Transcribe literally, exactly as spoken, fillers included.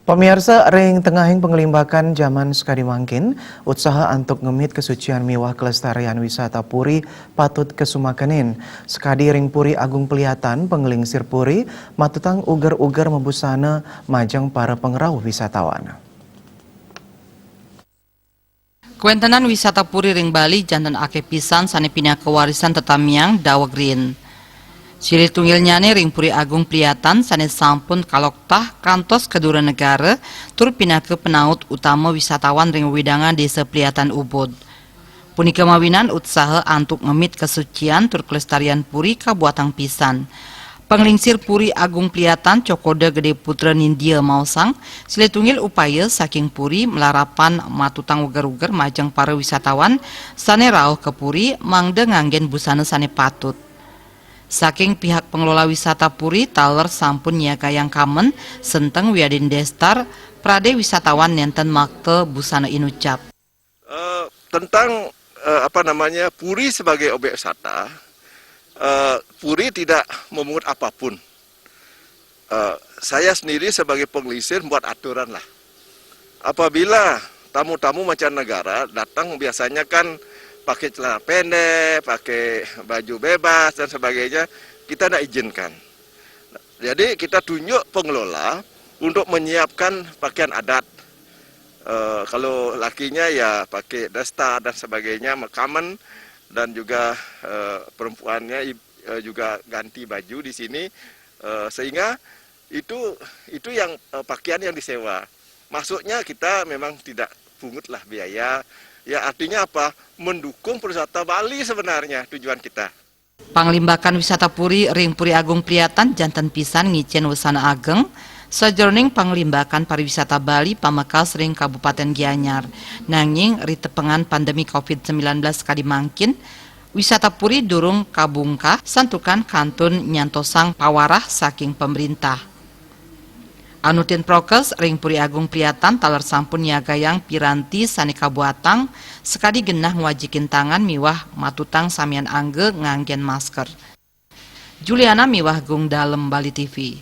Pamiarsa, ring tengahing panglimbakan jaman sakadi mangkin, utsaha antuk ngemit kasucian miwah kelestarian wisata puri patut kasumakenin. Sakadi ring Puri Agung Peliatan, panglingsir puri matutang uger-uger mabusana majeng para pangrauh wisatawan. Kawentenan wisata puri ring Bali janten akeh pisan sane pinaka warisan tetamiang daweg riin. Silih tunggilnyane ring Puri Agung Peliatan sane sampun kaloktah kantos ka dura negara tur pinaka penaut utama wisatawan ring wewidangan Desa Peliatan Ubud. Punika mawinan utsaha antuk ngemit kasucian tur kelestarian puri kabuatang pisan. Panglingsir Puri Agung Peliatan Cokoda Gede Putra Nindya maosang, silih tunggil upaya saking puri malarapan matutang uger-uger majeng para wisatawan sane rauh ka puri mangda nganggen busana sane patut. Saking pihak pengelola wisata puri taler sampun nyiagayang kamen, senteng wiadin destar, prade wisatawan nenten makta busana inucap. Eh, tentang, eh, apa namanya, puri sebagai objek wisata, eh, puri tidak memungut apapun. Eh, saya sendiri sebagai penglingsir buat aturan lah. Apabila tamu-tamu mancanegara datang, biasanya kan pakai celana pendek, pakai baju bebas dan sebagainya, kita tidak izinkan. Jadi kita tunjuk pengelola untuk menyiapkan pakaian adat. Eh, kalau lakinya ya pakai desta dan sebagainya, makamen, dan juga, eh, perempuannya ib-, eh, juga ganti baju di sini, eh, sehingga itu, itu yang, eh, pakaian yang disewa. Masuknya kita memang tidak pungut lah biaya. Ya, artinya apa? Mendukung pariwisata Bali sebenarnya tujuan kita. Panglimbakan wisata puri ring Puri Agung Peliatan janten pisan ngicen wesana ageng sajeroning panglimbakan pariwisata Bali pamekas ring Kabupaten Gianyar. Nanging ritepengan pandemi covid sembilan belas kadi mangkin, wisata puri durung kabungkah santukan kantun nyantosang pawarah saking pemerintah. Anutin prokes ring Puri Agung Peliatan taler sampun nyiagayang piranti sane kabuatang sakadi genah ngwajikin tangan miwah matutang samian angga nganggen masker. Juliana miwah Gung Dalem, Bali T V.